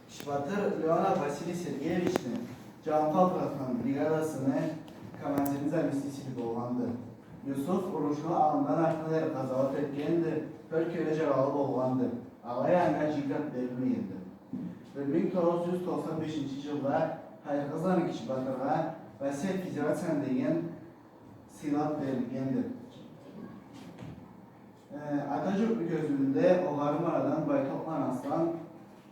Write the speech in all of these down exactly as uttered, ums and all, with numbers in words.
Кичи батыр Леонов Василий Сергеевични Джангы къалдыракъны бригадасыны командирини заместители болгъанды. Юсуф урушну аллындан артына дери къазауат этгенди, тёрт кере джаралы болгъанды. Алай а анга джийик зат берилмегенди. Бир минг тогъуз джюз токъсан бешинчи джылда Хайыркъызланы Кичи Батыргъа Россия Федерацияны деген сыйлыкъ берилгенди. Э, Ата джуртну кёзюуюнде огъары марадан Байтокъланы Аслан,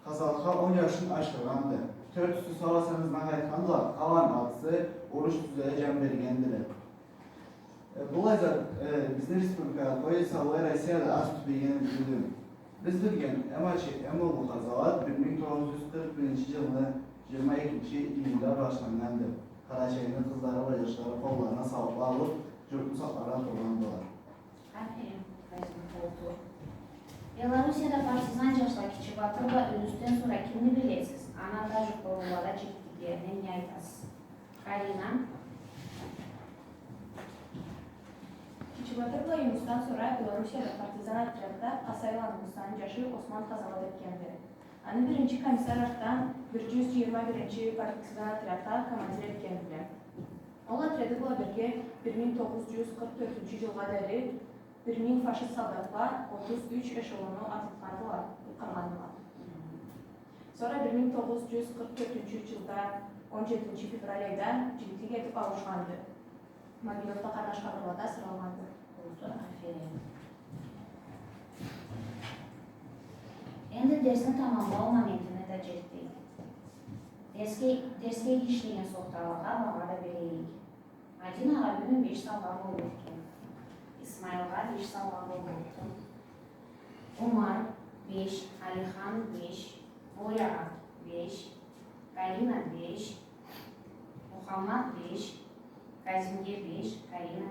къазауатха он джашын ашыргъанды. Тёртюсю сау-эсен ызына къайтхандыла, къалгъан алтысы уруш тюзюуде джан бергендиле. Э, былай зат, э, бизни республикада къой, саулай Россияда аз тюбегенди. Биз билген эм ачы, эм уллу къазауат бир минг тогъуз джюз къыркъ биринчи джылны джыйырма экинчи июнда башланнганды. Къарачайны къызлары бла джашлары къолларына сауутла алыб, джуртну сакъларгъа тургъандыла. Аферин, Къазим, олтур. Белоруссияда партизан джашла Кичи Батыр бла Юнюсден сора кимни билесиз? Аны Ата джуртда, урулада джигитликлерине не айтасыз? Карина. Кичи Батыр бла Юнюсден сора Белоруссияда партизан отрядда Къасайланы Мусаны джашы Осман къазауат этгенди. Аны биринчи комиссар артдан бир джюз джыйырма биринчи партизан отрядха командир этгендиле. Ол отряды бла бирге бир минг тогъуз джюз къыркъ тёртюнчю джылгъа дери бир минг фашист солдатла отуз юч эшелонну атылтхандыла, къыргъандыла. Сора бир минг тогъуз джюз къыркъ тёртюнчю джылда он джетинчи февраль айда джигитлик этиб ауушханды. Могилевде къарнаш къабырлада асыралгъанды. Олтур, аферин. Энди дерсни тамамлау моментине да джетдик. Дерсге, дерсге ишлеген сохталагъа багъа да берейик. Мадинагъа бюгюн беш саугъа боллукъду. Исмаилгъа беш саугъа боллукъду. Умар, беш, Алихан, беш, Борягъа, беш, Карина, беш, Мухаммад, беш, Казимге, беш, Карина,